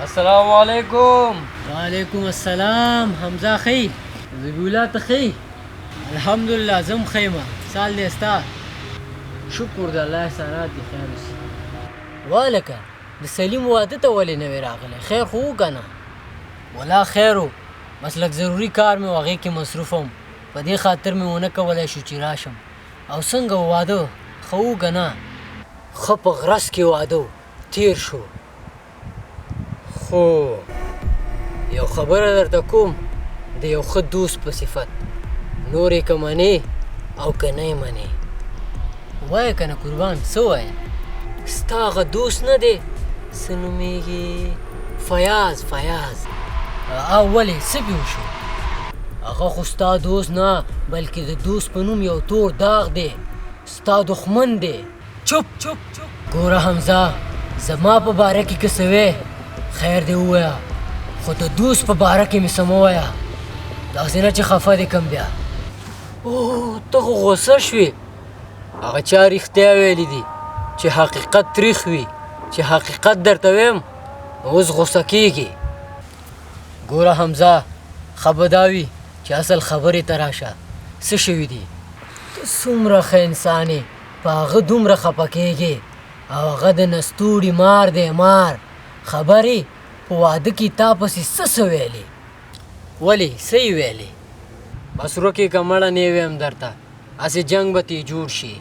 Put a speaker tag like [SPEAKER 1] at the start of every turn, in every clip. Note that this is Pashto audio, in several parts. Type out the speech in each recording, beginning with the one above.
[SPEAKER 1] السلام علیکم.
[SPEAKER 2] وعلیکم السلام. حمزه ښه یې؟ ذبیح الله ته ښه یې؟ الحمدلله زه هم ښه یم. څه حال دی ستا؟ شکر د الله احسانات دي، خیر اوسې. وهلکه د سلیم واده ته ولې نه وې راغلی؟ خیر خو و که نه؟ ولا خیر و، بس لږ ضروري کار مې و، هغې کې مصروف وم، په دې خاطر مې ونه کولای شو چې راشم. او څنګه و واده، ښه و که نه؟ ښه په غرس کې واده و، تېر شو. خو یو خبره درته کوم د یو ښه دوست په صفت، نور یې که منې او که نه یې منې. وایه که نه قربان، څه وایې؟ ستا هغه دوست نه دی، څه نومېږي؟ فیاض. فیاض او ولې څه پې وشو؟ هغه خو ستا دوست نه، بلکې د دوست په نوم یو تور داغ دی، ستا دښمن دی. چوپ چوپ. ګوره حمزه، زما په باره کې که څه وې خیر دی ووایه، خو د دوست په باره کې مې څه مه وایه، داسې نه چې خفه دې کړم بیا. اوه ته خو غوسه شوې. هغه چا رښتیا ویلي دي چې حقیقت تریخ وي، چې حقیقت درته وایم نو اوس غوسه کېږي. ګوره حمزه، ښه به دا وي چې اصل خبرې ته راشه، څه شوي دي؟ ته څومره ښه انسان یې، په هغه دومره خپه کېږې، او هغه د نستوړي مار دی، مار. خبر یې په واده کې تا پسې څه څه ویلې؟ ولې څه یې ویلې؟ بس ورک یې که مړه نه وایم درته، هسې جنګ به ترې جوړ شي.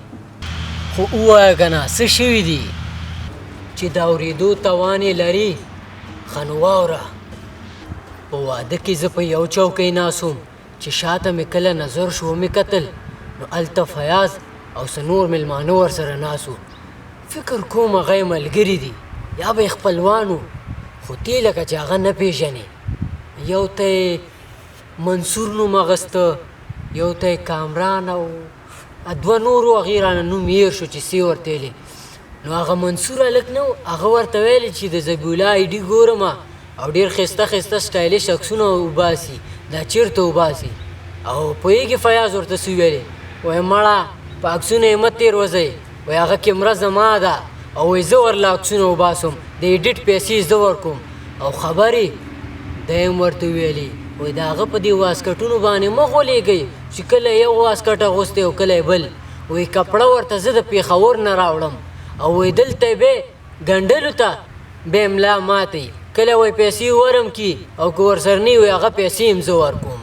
[SPEAKER 2] خو ووایه که نه څه شوي دي؟ چې د اورېدو توان یې لري، ښه نو واوره. په واده کې زه په یو چوکۍ ناست وم، چې شاته مې کله نظر شو ومې کتل نو هلته فیاض او څه نور مېلمانه ورسره ناست وو. فکر کوم هغه یې ملګري دي یا به یې خپلوان وو، خو تې لکه چې هغه نه پېژنې. یو ته یې منصور نوم اخیسته، یو ته یې کامران، او دوه نورو هغې رانه نوم هېر شو چې څه یې ورته ویلې. نو هغه منصور هلک نه و، هغه ورته ویلې چې د ذبیح الله ایډي ګورم او ډېر ښایسته ښایسته سټایلش عکسونه وباسي، دا چېرته وباسي؟ او پوهېږې فیاض ورته څه ویلې؟ وایي مړه په عکسونو یې مه تېروځئ، وایي هغه کیمره زما ده، او وایي زه ورله عکسونه وباسم، د ایډیټ پیسې زه ورکوم. او خبرې دی هم ورته ویلې، وایي د هغه په دې واسکټونو باندې مه غولېږئ چې کله یو واسکټ اغوستی او کله یې بل. وایي کپړه ورته زه د پېښور نه راوړم، او وایي دلته یې بیا ګنډلو ته بیا ملا ماتوي، کله وایي پیسې ورم کي او که ورسره نه وي هغه پیسې هم زه ورکوم.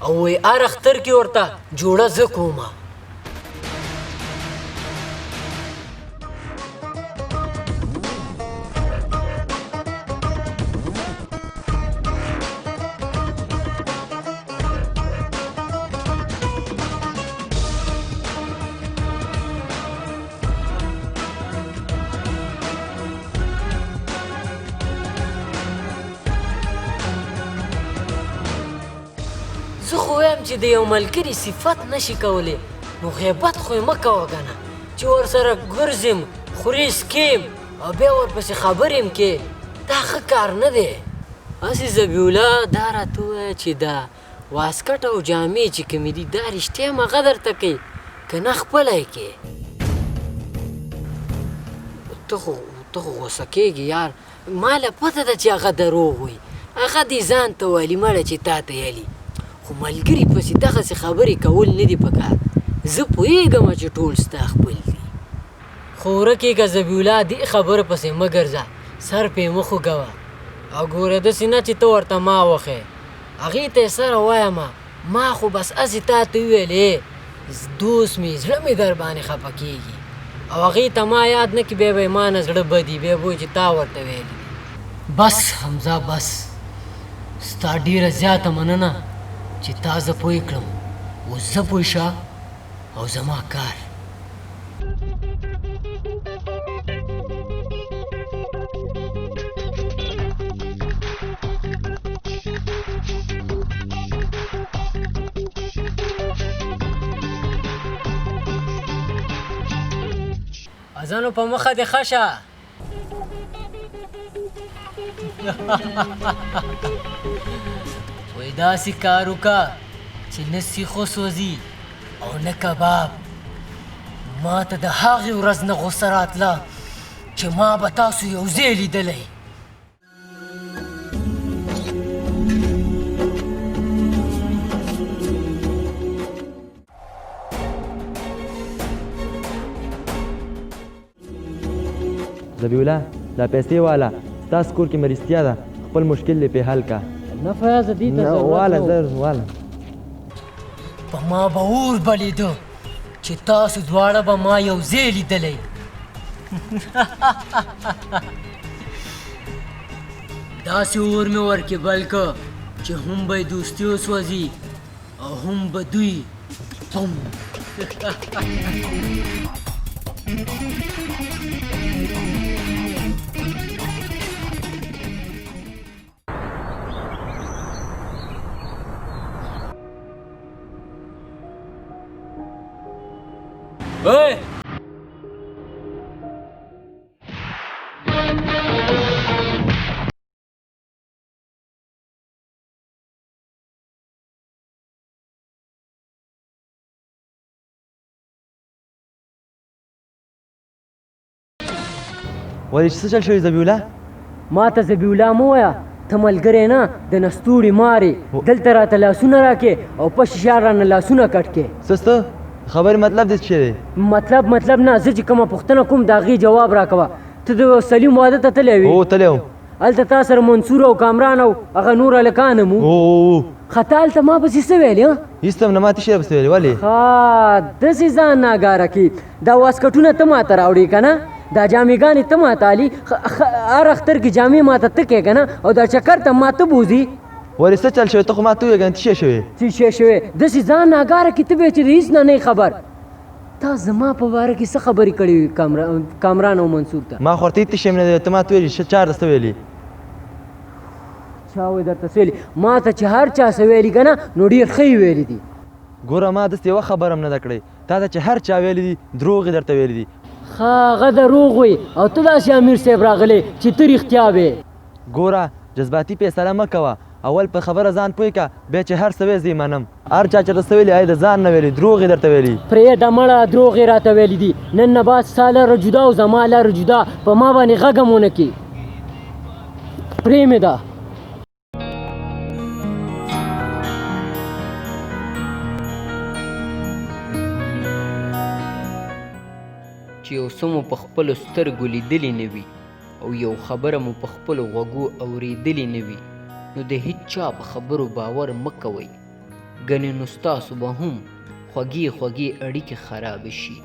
[SPEAKER 2] او وایي هر اختر کې ورته جوړه زه کوم. زه خو وایم چې د یو ملګري صفت نشي کولی نو غیبت خو یې مه کوه که نه، چې ورسره ګرځم خورې څکیم او بیا ورپسې خبرې هم کې، دا ښه کار نه دی. هسې ذبیح الله دا راته ووایه چې دا واسکټ او جامې چې کومې دي دا رښتیا هم هغه درته کوي که نه خپله یې کوې؟ ته خو غوسه کېږې یار، ما له پته ده چې هغه دروغ وایي، هغه دې ځان ته والي مړه چې تا ته یلي، خو ملګري پسې دغسې خبرې کول نه دي پکار. زه پوهېږم چې ټول ستا خپل دي، خو ورک یې که ذبیح الله، دې خبرو پسې مه ګرځه، سر پې مه خوږوه. او ګوره داسې نه چې ته ورته ما وښیې، هغې ته یې سره وایم، ما خو بس هسې تا ته وویلې دوست مې زړه مې در باندې خفه کېږي، او هغې ته ما یاد نه کړي بیا به یې ما نه زړه بدي، بیا به وایي چې تا ورته ویلي دي. بس حمزه بس، ستا ډېره زیاته مننه چې تا زه پوه کړم، اوس زه پوه شه او زما کار. ځنو په مخه دې ښه شه. وایي داسې کار وکړه چې نه سیخ وسوځي او نه کباب. ما ته د هغې ورځ نه غوسه راتله چې ما به تاسو یو ځای لیدلی.
[SPEAKER 1] ذبیح الله دا پیسې واله، ستاسو کور کې مرستیا ده، خپل مشکل دې پې حل کا.
[SPEAKER 2] نه فیاضه، دې ته ضرورت
[SPEAKER 1] واله، زر واله.
[SPEAKER 2] په ما به اور بلېده چې تاسو دواړه به ما یو ځای لیدلی. داسې اور مې ورکې بل که چې هم به یې دوستي وسوځي او هم به دوی بم. اوی
[SPEAKER 1] ولې چې څه چل شوی ذبیح الله؟
[SPEAKER 2] ما ته ذبیح الله مه وایه، ته ملګری نه د نستوړي مارې. دلته راته لاسونه راکې او په شیشه رانه لاسونه کټ کې.
[SPEAKER 1] څه سته خبرې مطلب دې څه دی؟
[SPEAKER 2] مطلب نه، زه چې کومه پوښتنه کوم د هغې جواب راکوه. ته د سلیم واده ته تللی وې؟
[SPEAKER 1] هو تللی وم.
[SPEAKER 2] هلته تا سره منصور او کامران او هغه نور هلکان هم وو؟
[SPEAKER 1] هو.
[SPEAKER 2] ښه، تا هلته ما پسې څه ویلې؟
[SPEAKER 1] هېڅ هم نه، ما څه شی پسې ویلې؟ ولې؟
[SPEAKER 2] ښه، داسې ځان ناګاره کړي. دا واسکټونه ته ماته راوړې که نه، دا جامېګانې ته ماته علي، هر اختر کې جامې ماته ته کې که نه، او دا چکر ته ماته بوځي.
[SPEAKER 1] ولې څه چل شوی؟ ته خو ماته ووایه که نه څه شی شوی؟
[SPEAKER 2] څه شی شوی؟ داسې ځان ناګاره کړي ته بیا چې د هېڅ نه نه یې خبر. تا زما په باره کې څه خبرې کړې وې کامران او منصور ته؟
[SPEAKER 1] ما خو ورته هېڅ شی هم نه دی، ته ماته ویلي چې چا درته څه ویلي؟
[SPEAKER 2] چا وایي درته څه ویلي؟ ما ته چې هر چا څه ویلي که نه نو ډېر ښه یې ویلي دي.
[SPEAKER 1] ګوره ما داسې یوه خبره هم نه ده کړې، تا ته چې هر چا ویلي دي دروغ یې درته ویلي دي.
[SPEAKER 2] ښه، هغه دروغ وایي او ته داسې امیر صاحب راغلی چې ته رښتیا وې.
[SPEAKER 1] ګوره جذباتي فیصله مه کوه، اول په خبره ځان پوه که، بیا چې هر څه وې زه یې منم. هر چا چې درته څه ویلي هغه یې د ځان نه ویلي، دروغ یې درته ویلي.
[SPEAKER 2] پرېږده مړه، دروغ یې راته ویلي دي. نن نه بعد ستا لاره جدا او زما لاره جدا، په ما باندې غږ هم ونه کړې. پرې مې ده. چې یو څه مو په خپلو سترګو لیدلي نه وي او یو خبره مو په خپلو غوږو اورېدلې نه وي، نو د هیچا په خبرو باور مه کوئ، ګنې نو ستاسو به هم خوږې خوږې اړیکې خرابې شي.